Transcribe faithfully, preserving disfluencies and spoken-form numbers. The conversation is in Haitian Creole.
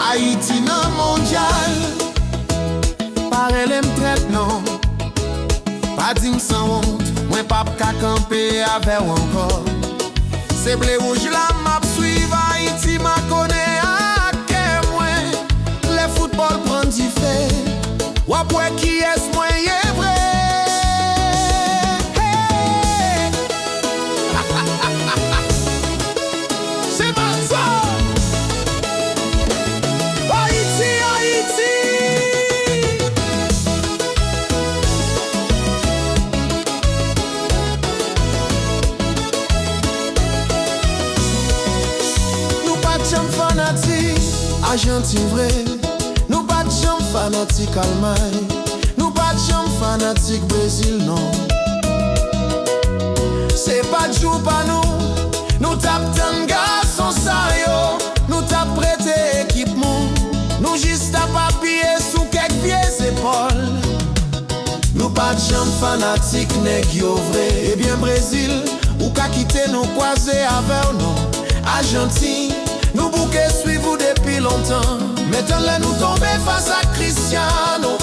Ayiti nan mondyal, pa rele m trèt non. Pa di m sanwont, mwen p ap ka kanpe avè w ankò. Se ble wouj la m ap swiv, Ayiti makonnen ak kè mwen. Lè foutbòl pran dife, w ap wè kiyès mwen ye vre. Hey! Se Mazo! Ayiti, Ayiti! Nou pa t janm fanatik Ajantin vre. Nou pa t janm fanatik Almay. Nou pa t janm fanatik Brezil, non. Se pa t jou pa nou. Nou t ap tann gason sa yo. Nou t ap prete ekip nou. Nou jis t ap apiye sou kèk vye zepòl. Nou pa t janm fanatik nèg yo vre. Ebyen, Brezil, ou ka kite nou kwaze avè w, non. Ajantin, nou bouke swiv ou depi lontan. Men tann lè nou tonbe fas ak Cristiano.